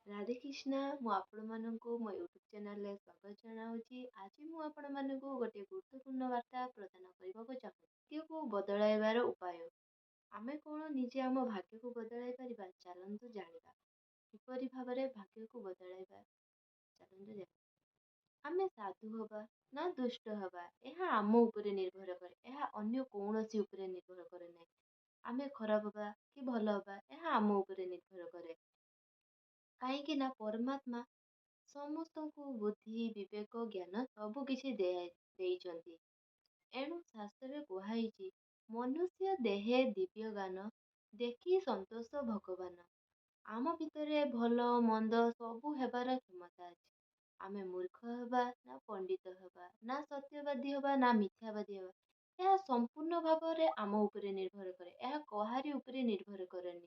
ରାଧେ କ୍ରିଷ୍ଣା। ମୁଁ ଆପଣମାନଙ୍କୁ ମୋ ୟୁଟ୍ୟୁବ୍ ଚ୍ୟାନେଲରେ ସ୍ୱାଗତ ଜଣାଉଛି। ଆଜି ମୁଁ ଆପଣମାନଙ୍କୁ ଗୋଟିଏ ଗୁରୁତ୍ୱପୂର୍ଣ୍ଣ ବାର୍ତ୍ତା ପ୍ରଦାନ କରିବାକୁ ଚାହୁଁଛି। ଭାଗ୍ୟକୁ ବଦଳାଇବାର ଉପାୟ। ଆମେ କ'ଣ ନିଜେ ଆମ ଭାଗ୍ୟକୁ ବଦଳାଇ ପାରିବା? ଚାଲନ୍ତୁ ଜାଣିବା କିପରି ଭାବରେ ଭାଗ୍ୟକୁ ବଦଳାଇବା। ଚାଲନ୍ତୁ ଜାଣିବା। ଆମେ ସାଧୁ ହେବା ନା ଦୁଷ୍ଟ ହେବା, ଏହା ଆମ ଉପରେ ନିର୍ଭର କରେ। ଏହା ଅନ୍ୟ କୌଣସି ଉପରେ ନିର୍ଭର କରେ ନାହିଁ। ଆମେ ଖରାପ ହେବା କି ଭଲ ହେବା, ଏହା ଆମ ଉପରେ ନିର୍ଭର କରେ। କାହିଁକି ନା ପରମାତ୍ମା ସମସ୍ତଙ୍କୁ ବୁଦ୍ଧି, ବିବେକ, ଜ୍ଞାନ ସବୁ କିଛି ଦେଇଛନ୍ତି। ଏଣୁ ଶାସ୍ତ୍ରରେ କୁହାହେଇଛି, ମନୁଷ୍ୟ ଦେହେ ଦିବ୍ୟ ଜ୍ଞାନ, ଦେଖି ସନ୍ତୋଷ ଭଗବାନ। ଆମ ଭିତରେ ଭଲ ମନ୍ଦ ସବୁ ହେବାର କ୍ଷମତା ଅଛି। ଆମେ ମୂର୍ଖ ହେବା ନା ପଣ୍ଡିତ ହେବା, ନା ସତ୍ୟବାଦୀ ହେବା ନା ମିଥ୍ୟାବାଦୀ ହେବା, ଏହା ସମ୍ପୂର୍ଣ୍ଣ ଭାବରେ ଆମ ଉପରେ ନିର୍ଭର କରେ। ଏହା କାହାରି ଉପରେ ନିର୍ଭର କରେନି।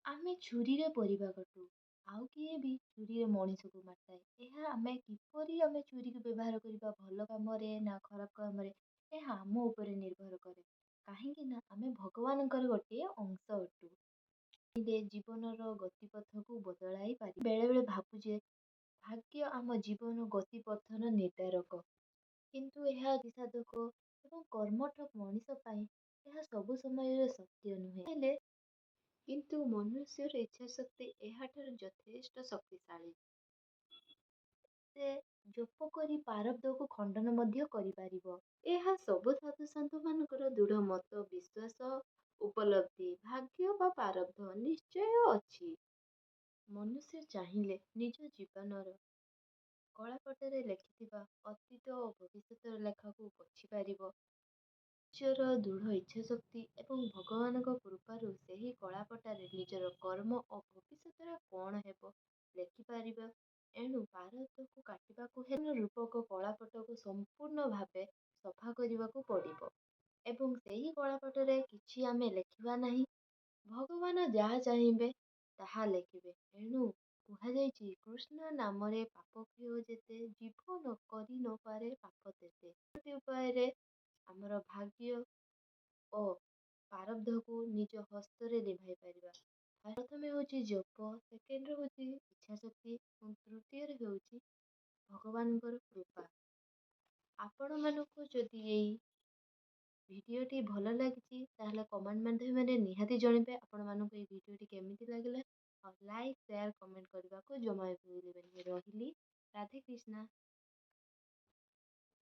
ଆମେ ଛୁରୀରେ ପରିବା କାଟୁ, ଆଉ କିଏ ବି ଛୁରୀରେ ମଣିଷକୁ ମାରିଥାଏ। ଏହା ଆମେ କିପରି ଆମେ ଛୁରୀକୁ ବ୍ୟବହାର କରିବା, ଭଲ କାମରେ ନା ଖରାପ କାମରେ, ଏହା ଆମ ଉପରେ ନିର୍ଭର କରେ। କାହିଁକି ନା ଆମେ ଭଗବାନଙ୍କର ଗୋଟିଏ ଅଂଶ ଅଟୁ। ଜୀବନର ଗତିପଥକୁ ବଦଳାଇ ପାରିବା। ବେଳେବେଳେ ଭାବୁ ଯେ ଭାଗ୍ୟ ଆମ ଜୀବନ ଗତିପଥର ନିର୍ଦ୍ଧାରକ, କିନ୍ତୁ ଏହା ସାଧକ ଏବଂ କର୍ମଠ ମଣିଷ ପାଇଁ ଏହା ସବୁ ସମୟରେ ସତ୍ୟ ନୁହେଁ। ହେଲେ କିନ୍ତୁ ମନୁଷ୍ୟର ଇଚ୍ଛାଶକ୍ତି ଏହାଠାରୁ ଯଥେଷ୍ଟ ଶକ୍ତିଶାଳୀ। ସେ ଜପ କରି ପ୍ରାରବ୍ଧକୁ ଖଣ୍ଡନ ମଧ୍ୟ କରିପାରିବ। ଏହା ସବୁ ସାଧୁସନ୍ଥମାନଙ୍କର ଦୃଢ଼ ମତ, ବିଶ୍ୱାସ, ଉପଲବ୍ଧି। ଭାଗ୍ୟ ବା ପ୍ରାରବ୍ଧ ନିଶ୍ଚୟ ଅଛି। ମନୁଷ୍ୟ ଚାହିଁଲେ ନିଜ ଜୀବନର କଳାପଟାରେ ଲେଖିଥିବା ଅତୀତ ଓ ଭବିଷ୍ୟତର ଲେଖାକୁ ପୋଛିପାରିବ। ନିଜର ଦୃଢ଼ ଇଚ୍ଛାଶକ୍ତି ଏବଂ ଭଗବାନଙ୍କ କୃପାରୁ ସେହି କଳାପଟାରେ ନିଜର କର୍ମ ଓ ଭବିଷ୍ୟତରେ କ'ଣ ହେବ ଲେଖିପାରିବ। ଏଣୁ ପ୍ରାରବ୍ଧକୁ କାଟିବାକୁ ହେଲେ ରୂପକ କଳାପଟକୁ ସମ୍ପୂର୍ଣ୍ଣ ଭାବେ ସଫା କରିବାକୁ ପଡ଼ିବ ଏବଂ ସେହି କଳାପଟରେ କିଛି ଆମେ ଲେଖିବା ନାହିଁ। ଭଗବାନ ଯାହା ଚାହିଁବେ ତାହା ଲେଖିବେ। ଏଣୁ କୁହାଯାଇଛି, କୃଷ୍ଣ ନାମରେ ପାପ କ୍ଷୟ ଯେତେ, ଜୀବ ନ କରି ନପାରେ ପାପ ତେତେ। ଉପାୟରେ ଆମର ଭାଗ୍ୟ ଓ ପ୍ରାରବ୍ଧକୁ ନିଜ ହସ୍ତରେ ନିଭାଇ ପାରିବା। ପ୍ରଥମେ ହେଉଛି ଜପ, ସେକେଣ୍ଡରେ ହେଉଛି ଇଚ୍ଛାଶକ୍ତି ଏବଂ ତୃତୀୟରେ ହେଉଛି ଭଗବାନଙ୍କର କୃପା। ଆପଣମାନଙ୍କୁ ଯଦି ଏଇ ଭିଡ଼ିଓଟି ଭଲ ଲାଗିଛି, ତାହେଲେ କମେଣ୍ଟ ମାଧ୍ୟମରେ ନିହାତି ଜଣାଇବେ ଆପଣମାନଙ୍କୁ ଏଇ ଭିଡ଼ିଓଟି କେମିତି ଲାଗିଲା। ଆଉ ଲାଇକ୍, ସେୟାର, କମେଣ୍ଟ କରିବାକୁ ଜମା ବି ଭୁଲିବେନି। ରହିଲି, ରାଧେ କ୍ରିଷ୍ଣା।